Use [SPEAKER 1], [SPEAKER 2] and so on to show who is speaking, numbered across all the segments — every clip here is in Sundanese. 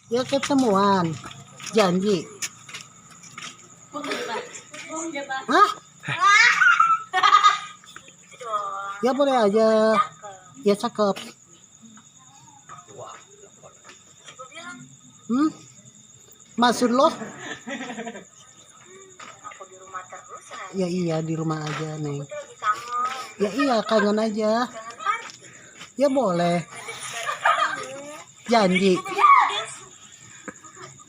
[SPEAKER 1] Ya ketemuan. Janji. Hah? Ya boleh aja. Ya cakep. Hmm? Maksud lo? Ya iya di rumah aja, Neng. Ya iya kangen aja. Ya boleh. Janji.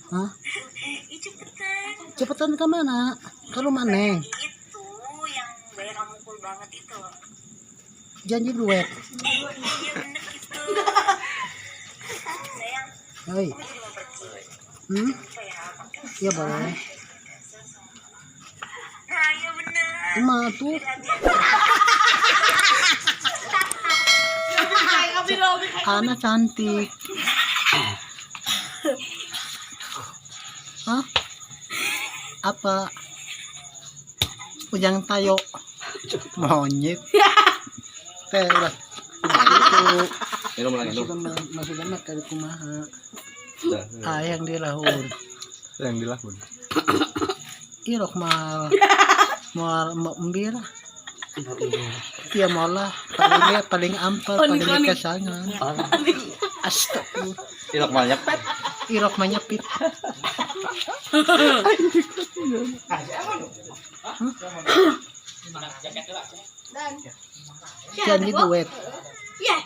[SPEAKER 1] Hah? Cepetan ke mana? Ke rumah Neng.
[SPEAKER 2] Itu yang gaya kamu cool banget itu.
[SPEAKER 1] Janji duet.
[SPEAKER 2] Iya bener gitu. Sayang,
[SPEAKER 1] Hei.
[SPEAKER 2] aku jadi mau pergi.
[SPEAKER 1] Hmm?
[SPEAKER 2] Apa ya? Pakai
[SPEAKER 1] Ya boleh.
[SPEAKER 2] Nah, iya bener.
[SPEAKER 1] Emak tuh. Anak cantik. Hah? Apa? Ujang tayo. Monyet. Teh udah. Itu.
[SPEAKER 3] Minum lagi, minum.
[SPEAKER 1] Maksudnya mah kali kumaha. Ah, yang dilahun.
[SPEAKER 3] Yang dilahun.
[SPEAKER 1] Irok mal. Mal mau embir. Iya malah paling paling ampel paling kesangan. Astagfirullah.
[SPEAKER 3] Ilok mal nyepet.
[SPEAKER 1] Irok mah nyepit. Janji duet.
[SPEAKER 2] Iya.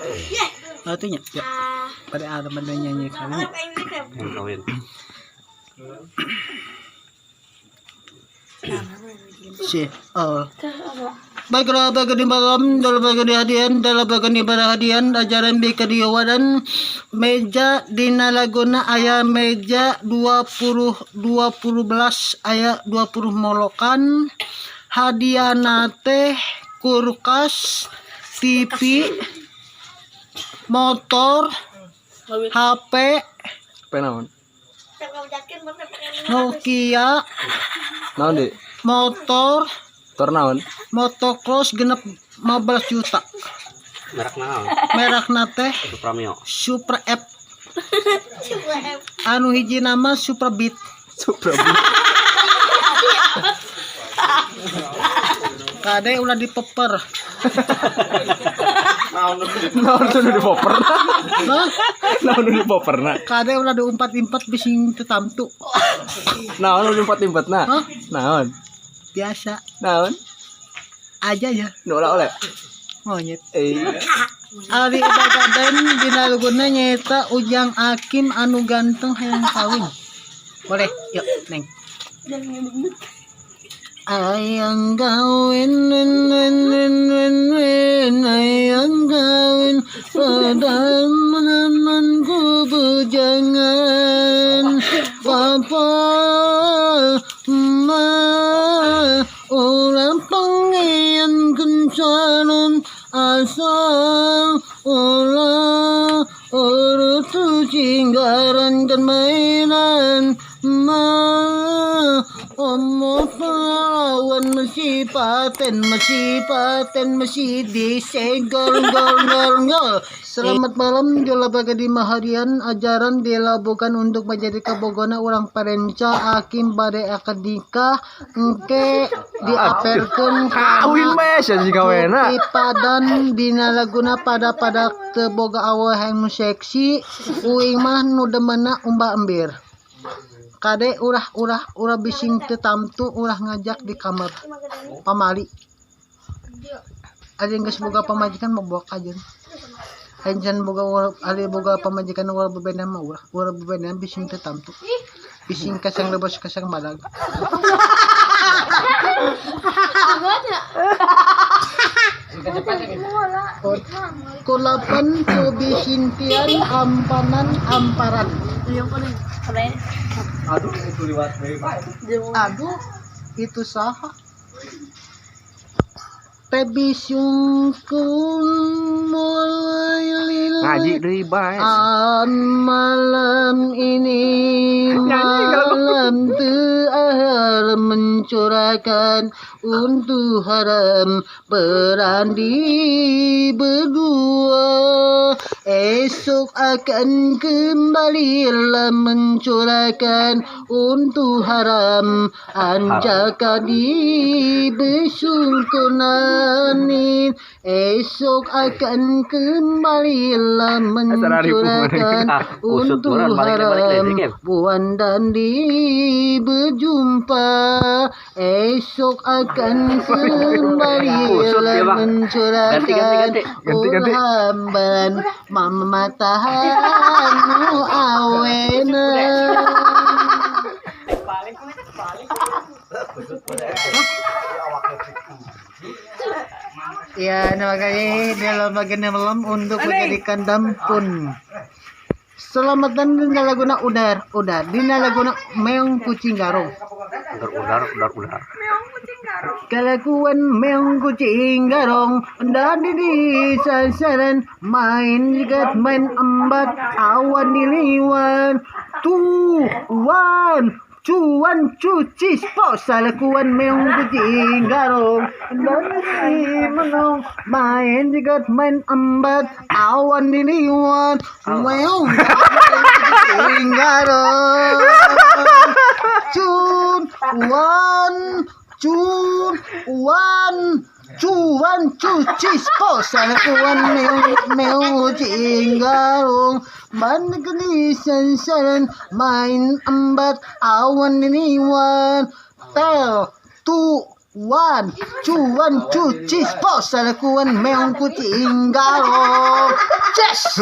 [SPEAKER 2] Iya.
[SPEAKER 1] Oh, itu nya. Ya. Pada ada benda nyanyi kali.
[SPEAKER 3] Kawin.
[SPEAKER 1] Si, oh. Baiklah bagi di malam dalam bagi di hadian dalam bagi di hadian ajaran bi kadiawadan meja dina laguna aya meja 20 20 belas aya 20 molokan hadiana teh kulkas TV motor HP
[SPEAKER 3] Apa naon?
[SPEAKER 1] Nokia
[SPEAKER 3] Naon, Di?
[SPEAKER 1] Motor
[SPEAKER 3] Motor naon?
[SPEAKER 1] Motocross genep 15 juta.
[SPEAKER 4] Merek naon?
[SPEAKER 1] Merek teh
[SPEAKER 4] Supra Mio.
[SPEAKER 1] Supra F. Anu hiji nama Supra Beat.
[SPEAKER 3] Supra Beat.
[SPEAKER 1] Kade ulah dipeper.
[SPEAKER 3] Naon tuh dipoper?
[SPEAKER 1] Hah?
[SPEAKER 3] Naon nu dipoper na?
[SPEAKER 1] Kade ulah diumpat-impat bising tetamtu.
[SPEAKER 3] Naon nu diumpat-impat na?
[SPEAKER 1] Hah?
[SPEAKER 3] Naon?
[SPEAKER 1] Biasa
[SPEAKER 3] Naon?
[SPEAKER 1] aja ya.
[SPEAKER 3] Nu oleh-oleh.
[SPEAKER 1] Monyet.
[SPEAKER 3] Eh.
[SPEAKER 1] Ari bagaden dina laguna nyaeta Ujang Akim anu ganteng hayang kawin. Boleh, yuk, Neng. Ayang kawin win win win win win ayang kawin pada menamanku bujangan papa ma ulang pangean kencanon asal ulah urut cinggaran dan mainan ma omo pahlawan masih paten masih paten masih disegel gol gol gol. Selamat malam jola bagi maharian ajaran dilakukan untuk menjadi kabogona orang parenca akim bade akad nikah engke diaperkeun
[SPEAKER 3] Kawin mah sia si kawena.
[SPEAKER 1] Padan dina laguna pada pada teboga awe hayang nu seksi uing mah nu demena umba embir. Kade ulah ulah ulah bising teu tamtu ulah ngajak di kamar pamali. Ada yang geus boga pamajikan mah bawa kajeun. Aing can boga ari boga pamajikan ulah bebena mah ulah ulah bebena bising teu tamtu. Bising kasang lebos kasang badag. Kulapan kubisintian ampanan amparan.
[SPEAKER 3] Aduh, itu liwat deui.
[SPEAKER 1] Aduh, itu saha. Tebi sungkun mulai lila.
[SPEAKER 3] Ngaji deui bae.
[SPEAKER 1] An malam ini malam terakhir mencurahkan untuk haram berandi berdua. Esok akan kembali mencurahkan untuk haram anjaka di besungkunanin. Esok akan kembali mencurahkan
[SPEAKER 4] Ah, kusut
[SPEAKER 1] untuk
[SPEAKER 4] meureun, balik balik
[SPEAKER 1] haram
[SPEAKER 4] listrik ya.
[SPEAKER 1] Buan dan di berjumpa. Esok akan kembali
[SPEAKER 4] Kusut dia, Bang.
[SPEAKER 1] mencurahkan
[SPEAKER 4] Ganti, ganti, ganti.
[SPEAKER 3] Ganti, ganti.
[SPEAKER 1] Ulamban mama matahanu awena. Ya, nah makanya dalam bagian malam untuk menjadikan dampun. Selamatan dina laguna udar, udar. Dina laguna meong kucing garong.
[SPEAKER 4] Ular ular ular ular.
[SPEAKER 1] Kelakuan meong kucing garong dan di sasaran main jigat main embat awan diliwan tuan cuan cuci spok salakuan meong kucing garong dan di menong main jigat main embat awan diliwan meong kucing garong cun wan cun wan cuan cuci spok salakuan meong meong kucing garong man genisan saran main embat awan diliwan tel tu wan cuan cuci spok salakuan meong kucing garong. Yes.